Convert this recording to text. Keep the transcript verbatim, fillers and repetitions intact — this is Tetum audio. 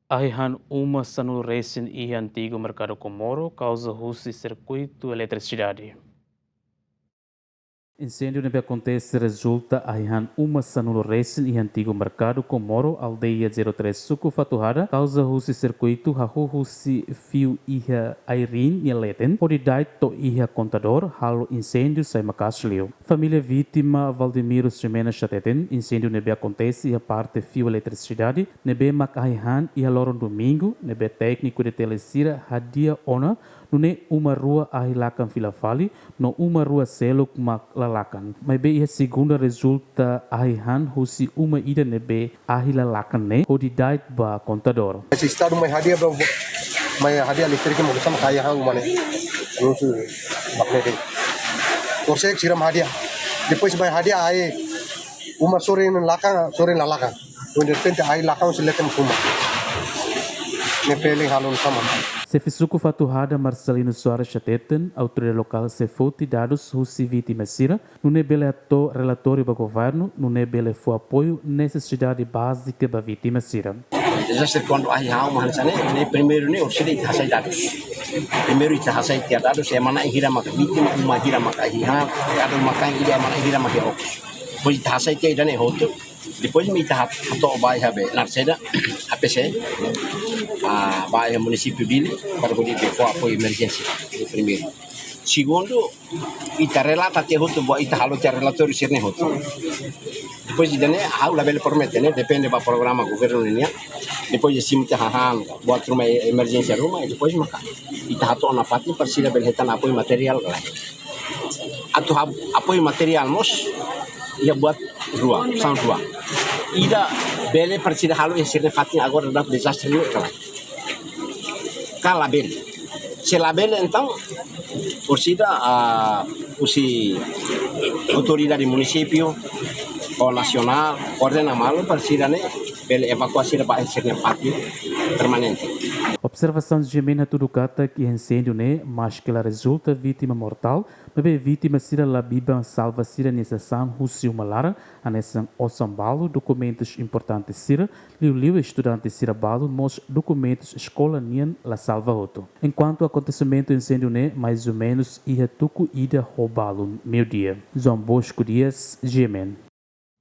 Ahi-han uma sanulu resin iha antigu Merkadu Comoro, kauza husi sirkuitu eletrisidade. Inséndiu ne'ebé akontese rezulta ahi-han uma sanulu resin iha antigu Merkadu Comoro, aldeia zero três, suku Fatuhada, kauza husi sirkuitu hahú husi fiu iha ai-riin nia leten, hodi da'et to'o iha kontadór, halo inséndiu sai maka'as liu. Família vítima Valdemiro Ximena hateten, inséndiu ne'ebé akontese iha parte fiu eletrisidade, ne'ebé mak ahi-han iha loron domingu, ne'ebé tékniku D T L sira hadi'a ona, nune'e uma rua ahi lakan fila fali, no uma rua seluk mak la lakan. Maibé iha segunda rezulta ahi-han husi uma ida ne'ebé ahi la lakan ne'e, hodi da'et ba kontadór. Esse estado mai hadi'a ba, mai hadi'a listrik mau sama kaya hang mana. Nusu bakne de. Korsek siram hadi'a. Depois mai hadi'a ai uma sorin lakan, sorin la lakan. Kuandu de repente ai lakan si leten kuma. Ne'e pele halon sama. Xefe suku Fatuhada Marcelino Soares hateten, autoridade lokál sei foti dadus husi vítima sira, nune'e bele hato'o relatóriu ba governu, nune'e bele fó apoiu nesesidade bázika ba vítima sira. Dezastre kuandu ahi-han uma hanesan ne'e, ne'e primeiru ne'e orsida ita hasai dadus. Primeiru ita hasai tiha dadus, ema na'in hira mak vítima, uma hira mak ahi-han, kada uma kain ida ema na'in hira mak iha okos. Depois ita hasai tiha ida-ne'e hotu. Depois mak ita hat-, hato'o ba iha be, Narseda, A P C, ah, ba iha munisípiu Dili, para hodi be fó apoiu emerjénsia, primeiru. Segundu, ita relata tiha hotu, ba ita halo tiha relatóriu sira-ne'e hotu. Depois ida-ne'e, ha'u labele promete, ne'e depende ba programa governu nian. Depois de simu tiha hahán, buat ruma e-, emerjénsia ruma, e depois maka ita hato'o nafatin para sira bele hetan apoiu materiál ka lae. Atu ha-, apoiu materiál mós, iha buat rua, são rua. Ida bele para sira halo iha sira-nia fatin agora dada dezastre ne'e ka lae. Ka labele. Se labele, entaun, orsida, ah, husi autoridade munisípiu ou nasionál ordena malu para sira-ne'e bele evakua sira ba sira-nia fatin permanente. Observasaun G M N hatudu katak iha inséndiu ne'e, maske la rezulta vítima mortál, maibé vítima sira la biban salva sira-nia sasán husi uma laran, hanesan osan balu, dokumentus importante sira, liuliu estudante sira balun mós dokumentus eskola nian la salva hotu. Enkuantu akontesimentu inséndiu ne'e, mais ou menus iha tuku ida ho balun meiudia. João Bosco Dias, G M N.